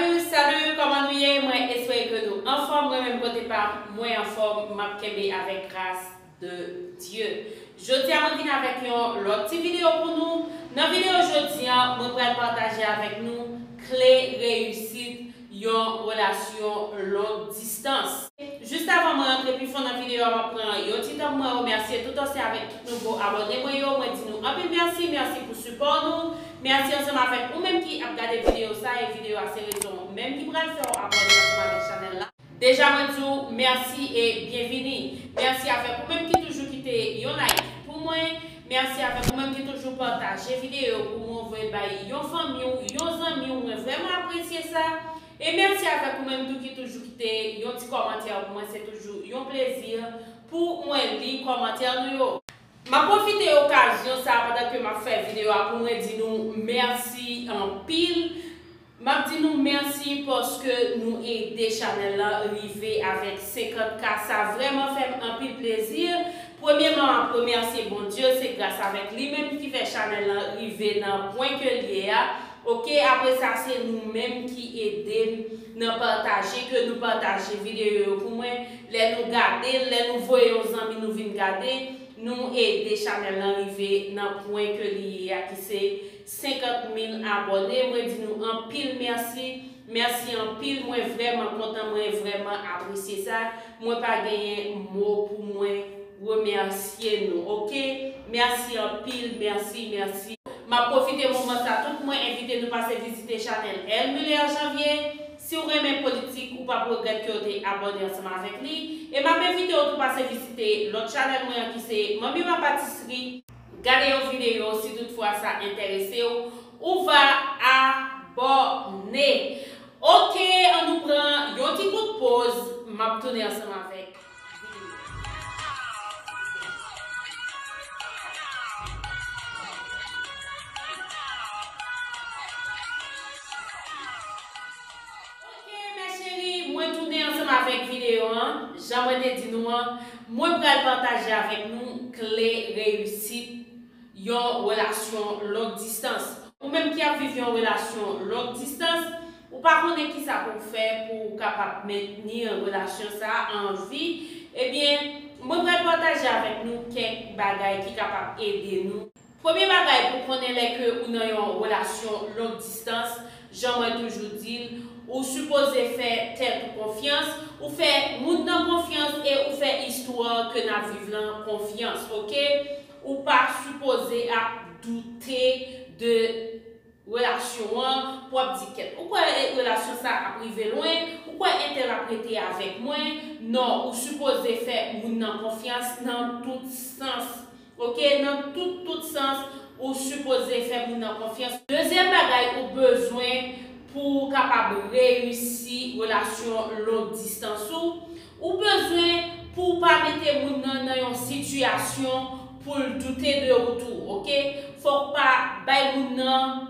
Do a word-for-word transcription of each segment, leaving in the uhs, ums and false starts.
Salut, salut, kòman nou ye? Mwen espere ke nou anfòm. Mwen menm kote pa m, mwen anfòm, m ap kenbe avèk gras de Dye. Jodi a mwen vin avèk yon lòt ti videyo pou nou. Nan videyo jodi a, mwen pral pataje avèk nou kle reyisit yon relasyon long distans. Jis avan mwen rantre pi fon nan videyo a, m ap pran yon ti tan pou mwen remèsye tout ansyen avèk tout nouvo abòne mwen yo. Mwen di nou anpil mèsi, mèsi pou sipò nou. Mèsi ansanm avèk ou menm ki ap gade videyo sa, e videyo a se rezon menm ki pral fè w abòne ansanm avèk chanèl la. Deja mwen di w mèsi e byenvini. Mèsi avèk ou menm ki toujou kite yon like pou mwen. Mèsi avèk ou menm ki toujou pataje videyo pou mwen, voye bay yon fanmi w, yon zanmi w. Mwen vrèman apresye sa. E mèsi avèk ou menm tou ki toujou kite yon ti kòmantè pou mwen. Se toujou yon plezi pou mwen li kòmantè nou yo. M ap pwofite okazyon sa a pandan ke m ap fè videyo a pou mwen di nou mèsi anpil. M ap di nou mèsi paske nou ede chanèl lan rive avèk senkant K. Sa vrèman fè m anpil plezi. Premyèman, m ap remèsye Bondye, se gras avèk li menm ki fè chanèl lan rive nan pwen ke l ye a. Oke, apre sa, se nou menm ki ede m nan pataje, ke nou pataje videyo yo pou mwen. Lè nou gade l, lè nou voye yon zanmi nou vin gade, nou ede chanèl lan rive nan pwen ke li ye a, ki se senkant mil abòne. Mwen di nou anpil mèsi. Mèsi anpil. Mwen vrèman kontan, mwen vrèman apresye sa. Mwen pa genyen mo pou mwen remèsye nou, oke? Mèsi anpil, mèsi, mèsi. M ap pwofite moman sa tou pou mwen envite nou pase vizite chanèl L Muller Janvier. Si w renmen politik, ou p ap regrèt ke w te abòne ansanm avèk li. E m ap envite w tou pase vizite lòt chanèl mwen an ki se Manmi Ma Patisserie. Gade yon videyo, si toutfwa sa enterese w, ou va abòne. Oke, ann nou pran yon ti kout poz, m ap tounen ansanm avèk videyo. Oke, mes chéries, mwen tounen ansanm avèk videyo an. Jan mwen te di nou an, mwen pral pataje avèk nou kle reyisit yon relasyon long distans. Ou menm ki ap viv yon relasyon long distans, ou pa konnen kisa pou w fè pou w kapab mentni relasyon sa a an vi, ebyen, mwen pral pataje avèk nou kèk bagay ki kapab ede nou. Premye bagay pou konnen lè ke ou nan yon relasyon long distans, jan mwen toujou di l, ou sipoze fè tèt ou konfyans, ou fè moun nan konfyans e ou fè istwa ke n ap viv lan konfyans, oke? Ou pa sipoze ap doute de relasyon an, pou w ap di kèt. Ou kwè relasyon sa ap rive lwen? Ou kwè entèl ap rete avèk mwen? Non, ou sipoze fè moun nan konfyans nan tout sans. Oke, nan tout, tout sans, ou sipoze fè moun nan konfyans. Dezyèm bagay ou bezwen pou w kapab reyisi relasyon long distans ou, ou bezwen pou w pa mete moun nan nan yon sitiyasyon pou l doute de ou tou, oke? Fòk w pa bay moun nan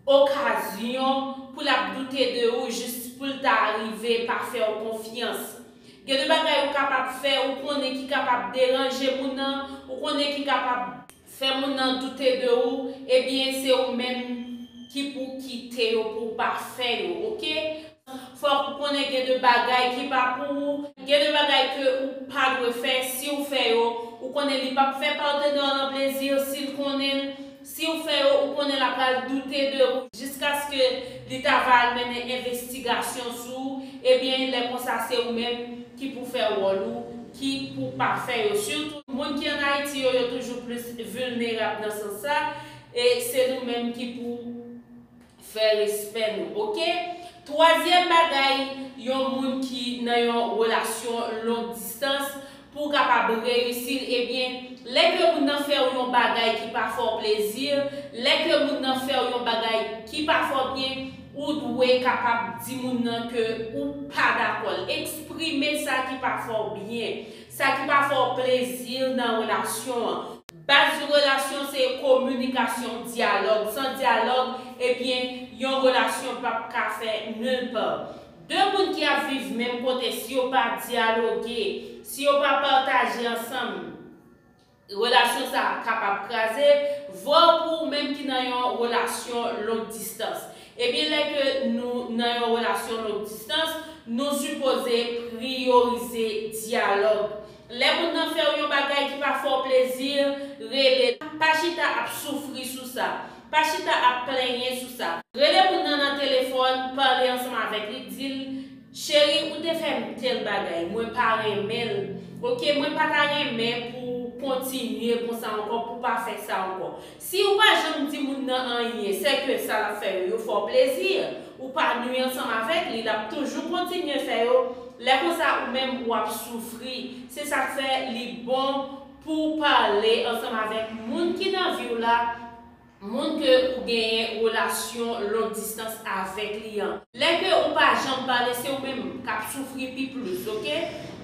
okazyon pou l ap doute de ou jis pou l ta rive pa fè w konfyans. Gen de bagay ou kapab fè, ou konnen ki kapab deranje moun nan, ou konnen ki kapab fè moun nan doute de ou, ebyen, se ou menm ki pou kite yo pou w pa fè yo, oke? Fòk ou konnen gen de bagay ki pa pou ou, gen de bagay ke ou pa dwe fè, si w fè yo, ou konnen li p ap fè patnè w lan plezi, si l konnen l, si w fè yo, ou konnen l ap pral doute de ou, jiskaske li ta va al mennen envestigasyon sou ou, ebyen, lè konsa, se ou menm ki pou fè wòl ou, ki pou pa fè yo. Sitou, moun ki ann Ayiti yo, yo toujou plis vilnerab nan sans sa, e se nou menm ki pou fè respè nou, oke? Twazyèm bagay, yon moun ki nan yon relasyon long distans, pou w kapab reyisi l, ebyen, lè ke moun nan fè w yon bagay ki pa fè w plezi, lè ke moun nan fè w yon bagay ki pa fè w byen, ou dwe kapab di moun nan ke ou pa dakò l. Eksprime sa ki pa fè w byen, sa ki pa fè w plezi nan relasyon an. Baz yon relasyon se kominikasyon, dyalòg. San dyalòg, ebyen, yon relasyon p ap ka fè nil pa. De moun ki ap viv menm kote, si yo pa dyaloge, si yo pa pataje ansanm, relasyon sa a kapab kraze. Vwa pou ou menm ki nan yon relasyon long distans. Ebyen, lè ke nou nan yon relasyon long distans, nou sipoze priyorize dyalòg. Lè moun nan fè w yon bagay ki pa fè w plezi, rele l. Pa chita ap soufri sou sa. Pa chita ap plenyen sou sa. Rele moun nan nan telefòn, pale ansanm avèk li, di l, cheri, ou te fè m tèl bagay, mwen pa renmen l. Oke, mwen pa ta renmen pou w kontinye konsa ankò, pou w pa fè sa ankò. Si ou pa janm di moun nan anyen, sèke sa l ap fè yo, yo fè w plezi, ou pa nwi ansanm avèk li, l ap toujou kontinye fè yo. Lè konsa, ou menm, w ap soufri. Se sa k fè li bon pou w pale ansanm avèk moun ki nan vi w la, moun ke ou genyen relasyon long distans avèk li an. Lè ke ou pa janm pale, se ou menm k ap soufri pi plis, oke?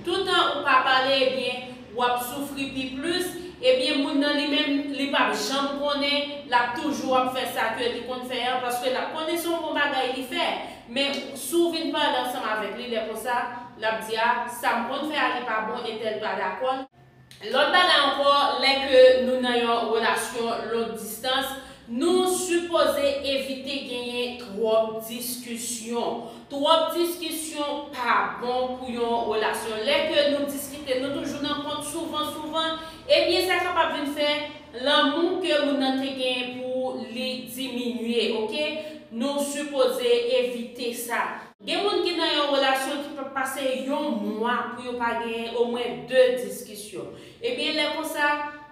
Toutan ou pa pale, ebyen, w ap soufri pi plis. Ebyen, moun nan li menm, li p ap janm konnen, l ap toujou ap fè sa ke li konn fè an, paske l ap konnen se yon bon bagay li fè. Men, si w vin pale ansanm avèk li, lè konsa, l ap di, a, sa m konn fè a, li pa bon, entèl pa dakò. Lòt bagay ankò, lè ke nou nan yon relasyon long distans, nou sipoze evite genyen twòp diskisyon. Twòp diskisyon pa bon pou yon relasyon. Lè ke nou diskite, nou toujou nan kont souvan, souvan, ebyen, sa kapab vin fè lanmou ke moun nan te genyen pou li diminye, oke? Nou sipoze evite sa. Gen moun ki nan yon relasyon ki pa pase yon mwa pou yo pa genyen omwen de diskisyon. Ebyen, lè konsa,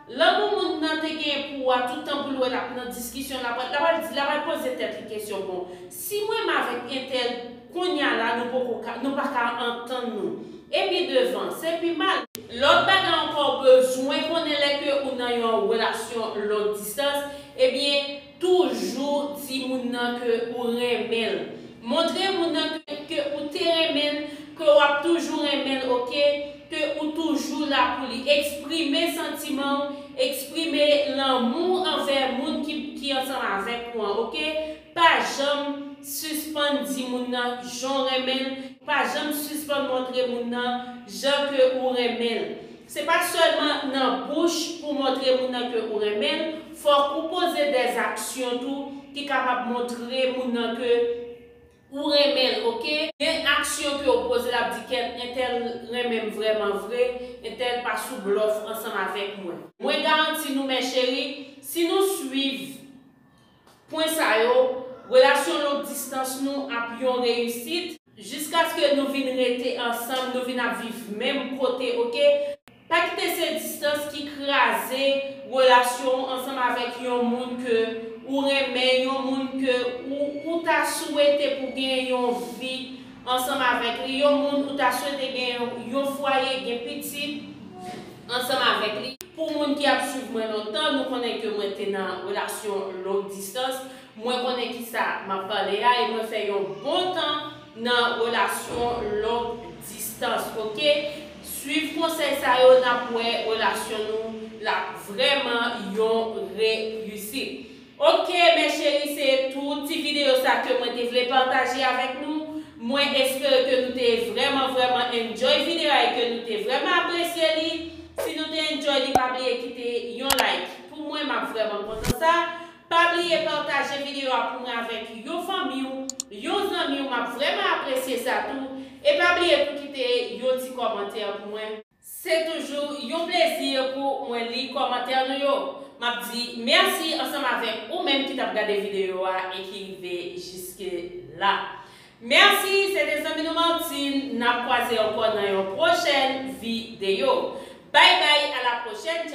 lanmou moun nan te genyen pou ou a, tout tan pou l wè l ap nan diskisyon, l ap, l ap al di, l ap al poze tèt li kesyon, bon, si mwen m avèk entèl, kounye a la, nou poko ka, nou pa ka antann nou. E pi devan, se pi mal. Lòt bagay ankò, ou bezwen konnen lè ke ou nan yon relasyon long distans, ebyen, toujou di moun nan ke ou renmen l. Montre moun nan ke, ke ou te renmen l, ke w ap toujou renmen l, oke? Ke ou toujou la pou li. Eksprime santiman w, eksprime lanmou w anvè moun ki, ki ansanm avèk ou an, oke? Pa janm sispann di moun nan jan w renmen l, pa janm sispann montre moun nan jan ke ou renmen l. Se pa sèlman nan bouch pou montre moun nan ke ou renmen l, fòk ou poze dèzaksyon tou ki kapab montre moun nan ke ou renmen l, oke? Gen aksyon ke ou poze, l ap di, kèt, entèl renmen m vrèman vre, entèl pa sou blòf ansanm avèk mwen. Mwen garanti nou, mè cheri, si nou swiv pwen sa yo, relasyon long distans nou ap yon reyisit. Jiskaske nou vin rete ansanm, nou vin ap viv menm kote, oke? Pa kite se distans ki kraze relasyon w ansanm avèk yon moun ke ou renmen, yon moun ke ou, ou ta swete pou gen yon vi ansanm avèk li, yon moun ou ta swete gen yon, yon fwaye, gen pitit ansanm avèk li. Pou moun ki ap swiv mwen lontan, nou konnen ke mwen te nan relasyon long distans. Mwen konnen kisa m ap pale a e mwen fè yon bon tan nan relasyon long distans, oke? Swiv konsèy sa yo, n ap wè relasyon nou l ap vrèman yon reyisit. Oke, mè cheri, se tou ti videyo sa ke mwen te vle pataje avèk nou. Mwen espere ke nou te vrèman, vrèman enjoy videyo a e ke nou te vrèman apresye li. Si nou te enjoy li, pa bliye kite yon like. Pou mwen, m ap vrèman kontan sa. Pa bliye pataje videyo a pou mwen avèk yon fanmi w, yon zanmi w, m ap vrèman apresye sa tou. E pa bliye tou kite yon ti kòmantè pou mwen. Se toujou yon plezi pou mwen li kòmantè nou yo. M ap di mèsi ansanm avèk ou menm ki t ap gade videyo a e ki rive jiske la. Mèsi, se te zanmi nou Martine. N ap kwaze ankò nan yon pwochèn videyo. Bay bay, a la pwochèn.